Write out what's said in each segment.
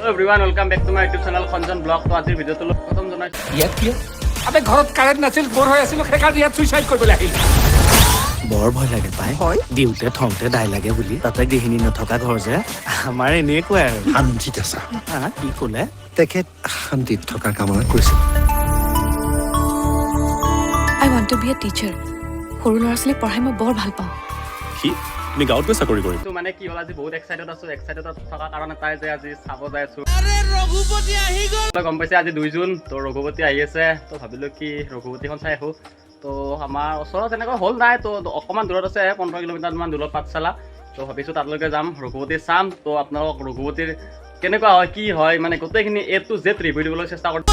Everyone, welcome back to my YouTube channel Khanjan blog. তো আজিৰ ভিডিঅ'টো প্ৰথম জনাইছোঁ। ইয়াত কিয়? আবে, ঘৰত কাৰেণ্ট নাছিল, বৰ হৈ আছিলো, সেইকাৰণে ইয়াত চুইচাইড কৰিবলৈ আহিল। বৰ ভয় লাগে পাই। দিওঁতে থওঁতে দায় লাগে বুলি। তাতে গৃহিণী নথকা ঘৰ যে আমাৰ, এনেকুৱাই আৰু। শান্তিত আছা? হা, কি ক'লে? তেখেত শান্তিত থকাৰ কামনা কৰিছিল। I want to be a teacher. সৰু ল'ৰা ছোৱালীক পঢ়াই মই বৰ ভাল পাওঁ। কি, তুমি গাঁৱত গৈ চাকৰি কৰিবা? তো মানে কি হ'ল, আজি বহুত এক্সাইটেড আছো। এক্সাইটেড থকা কাৰণ এটাই যে আজি চাব যাই আছো। গম পাইছে, আজি 2 জুন, তো ৰঘুপতি আহি আছে। তো ভাবিলোঁ কি ৰঘুপতিখন চাই আহোঁ। তো আমাৰ ওচৰত তেনেকুৱা হল নাই, তো অকণমান দূৰত আছে, 15 কিলোমিটাৰমান দূৰত পাঠশালা। তো ভাবিছোঁ তালৈকে যাম, ৰঘুপতি চাম। তো আপোনালোকক ৰঘুপতিৰ কেনেকুৱা হয়, কি হয়, মানে গোটেইখিনি এ টু জেড ৰিভিউ দিবলৈ চেষ্টা কৰিম।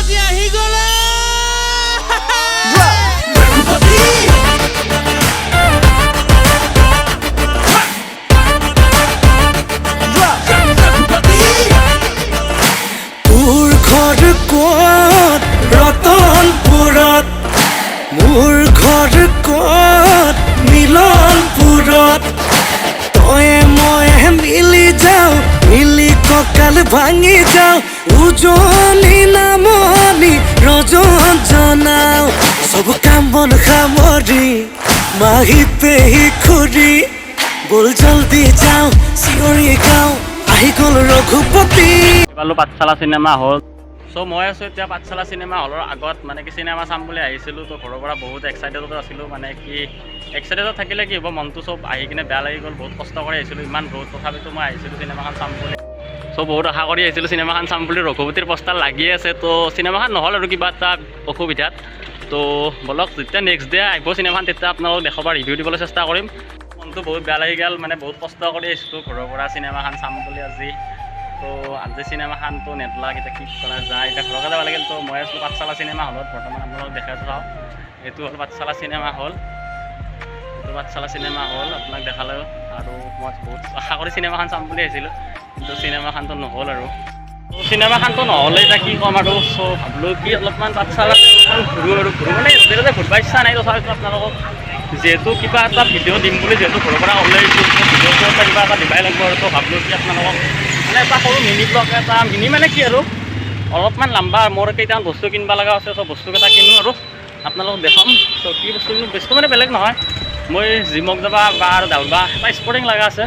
তোৰ ঘৰ ক'ত? ৰতনপুৰত। মোৰ ঘৰ ক'ত? মিলনপুৰত। তয়ে ময়ে মিলি যাওঁ, মিলি কঁকাল ভাঙি যাওঁ, উজনি নামনি ৰজন জনাওঁ। চব কাম বন সামৰি, মাহী পেহী খুৰী, বল জলদি যাওঁ, চিঞৰি গাওঁ, আহি গ'ল ৰঘুপতি। পালোঁ পাঠশালা চিনেমা হল। চ' মই আছোঁ এতিয়া পাঠশালা চিনেমা হলৰ আগত। মানে কি, চিনেমা চাম বুলি আহিছিলোঁ। তো ঘৰৰ পৰা বহুত এক্সাইটেডত আছিলোঁ। মানে কি, এক্সাইটেডত থাকিলে কি হ'ব, মনটো চব আহি কিনে বেয়া লাগি গ'ল। বহুত কষ্ট কৰি আহিছিলোঁ, ইমান ৰ'দ, তথাপিতো মই আহিছিলোঁ চিনেমাখন চাম বুলি। চ' বহুত আশা কৰি আহিছিলোঁ চিনেমাখন চাম বুলি। ৰঘুপতিৰ পোষ্টাৰ লাগিয়ে আছে। তো চিনেমাখন নহ'ল আৰু কিবা এটা অসুবিধাত। তো বলক, যেতিয়া নেক্সট ডে আহিব চিনেমাখন, তেতিয়া আপোনালোকক দেখাব, ৰিভিউ দিবলৈ চেষ্টা কৰিম। মনটো বহুত বেয়া লাগি গ'ল। মানে বহুত কষ্ট কৰি আহিছিলোঁ ঘৰৰ পৰা চিনেমাখন চাম বুলি আজি। তো আজি চিনেমাখনটো নেদলাক, এতিয়া কি কৰা যায়? এতিয়া ঘৰকে যাব লাগিল। তো মই আছিলোঁ পাঠশালা চিনেমা হলত বৰ্তমান, আপোনালোকক দেখাই চাওঁ। এইটো হ'ল পাঠশালা চিনেমা হল। এইটো পাঠশালা চিনেমা হল, আপোনাক দেখালোঁ। আৰু মই বহুত আশা কৰি চিনেমাখন চাম বুলি আহিছিলোঁ, কিন্তু চিনেমাখনটো নহ'ল আৰু। তো চিনেমাখনটো নহ'লে এতিয়া কি ক'ম আৰু? চ' ভাবিলোঁ কি অলপমান পাঠশালাতে অলপমান ঘূৰোঁ আৰু। ঘূৰোঁ মানে য'তে ত'তে ঘূৰিব ইচ্ছা নাই, তথাপিতো আপোনালোকক যিহেতু কিবা এটা ভিডিঅ' দিম বুলি যিহেতু ঘৰৰ পৰা ওলাই আহিছোঁ, ভিডিঅ'টো এটা কিবা এটা দিবাই লাগিব আৰু। তো ভাবিলোঁ কি আপোনালোকক মানে এটা সৰু মিনি ব্লগ এটা, মিনি মানে কি আৰু, অলপমান লাম্বা। মোৰ কেইটামান বস্তু কিনিব লগা আছে, চব বস্তুকেইটা কিনো আৰু আপোনালোকক দেখাম। চ' কি বস্তু কিনো? বস্তু মানে বেলেগ নহয়, মই জিমক যাবা বা আৰু দাউৰবা এটা স্পৰ্টিং লগা আছে।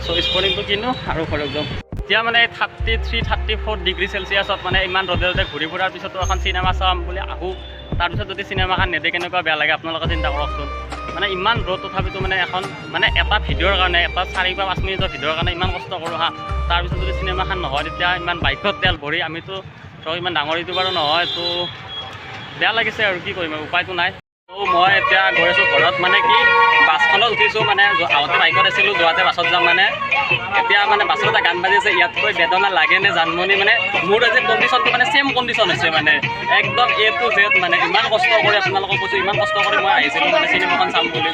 চ' স্পৰ্টিংটো কিনো আৰু ঘৰত যাওঁ। এতিয়া মানে 33, 34 ডিগ্ৰী চেলচিয়াছত মানে ইমান ৰ'দে ৰ'দে ঘূৰি ফুৰাৰ পিছতো এখন চিনেমা চাম বুলি আহোঁ, তাৰপিছত যদি চিনেমাখন নেদে, কেনেকুৱা বেয়া লাগে আপোনালোকে চিন্তা কৰকচোন। মানে ইমান ৰ'দ, তথাপিতো মানে এখন মানে এটা ভিডিঅ'ৰ কাৰণে, এটা 4 বা 5 মিনিটৰ ভিডিঅ'ৰ কাৰণে ইমান কষ্ট কৰোঁ হা। তাৰপিছত যদি চিনেমাখন নহয়, তেতিয়া ইমান বাইকত তেল ভৰি, আমিতো ধৰক ইমান ডাঙৰ ইউটিউবাৰো নহয়, তো বেয়া লাগিছে আৰু কি কৰিম আৰু, উপায়টো নাই। ত' মই এতিয়া গৈ আছোঁ ঘৰত। মানে কি, বাছখনত উঠিছোঁ। মানে আহোঁতে বাইকত আছিলোঁ, যোৱাতে বাছত যাম। মানে এতিয়া মানে বাছত এটা গান বাজি আছে, ইয়াতকৈ বেদনা লাগেনে জানমণি। মানে মোৰ আজি কণ্ডিশ্যনটো মানে ছেম কণ্ডিশ্যন হৈছে, মানে একদম এ টু জেড। মানে ইমান কষ্ট কৰি, আপোনালোকক কৈছোঁ, ইমান কষ্ট কৰি মই আহিছিলোঁ মানে চিনেমাখন চাম বুলি।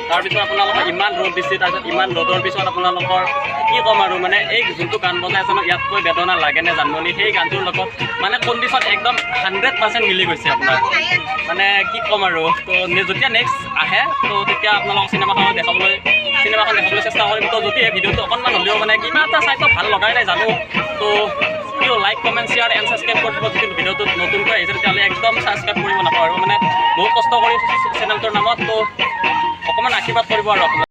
তাৰপিছত আপোনালোকৰ ইমান ৰ'দ দিছে, তাৰপিছত ইমান ৰ'দৰ পিছত আপোনালোকৰ কি ক'ম আৰু? মানে এই যোনটো গান বজাই আছে ন, ইয়াতকৈ বেদনা লাগেনে জানমণি, সেই গানটোৰ লগত মানে কণ্ডিশ্যন একদম 100% মিলি গৈছে আপোনাৰ। মানে কি ক'ম আৰু? তো যেতিয়া নেক্সট আহে, তো তেতিয়া আপোনালোকক চিনেমাখন দেখাবলৈ চেষ্টা কৰিম। তো যদি এই ভিডিঅ'টো অকণমান হ'লেও মানে কিবা এটা চাই তো ভাল লগাই নাই জানো, তো কিয় like, comment, share and subscribe কৰি দিব। যদি ভিডিঅ'টোত নতুনকৈ আহিছে, তেতিয়াহ'লে একদম ছাবস্ক্ৰাইব কৰিব নাপাহৰিব। মানে বহুত কষ্ট কৰি চেনেলটোৰ নামত, তো অকণমান আশীৰ্বাদ কৰিব আৰু আপোনালোকে।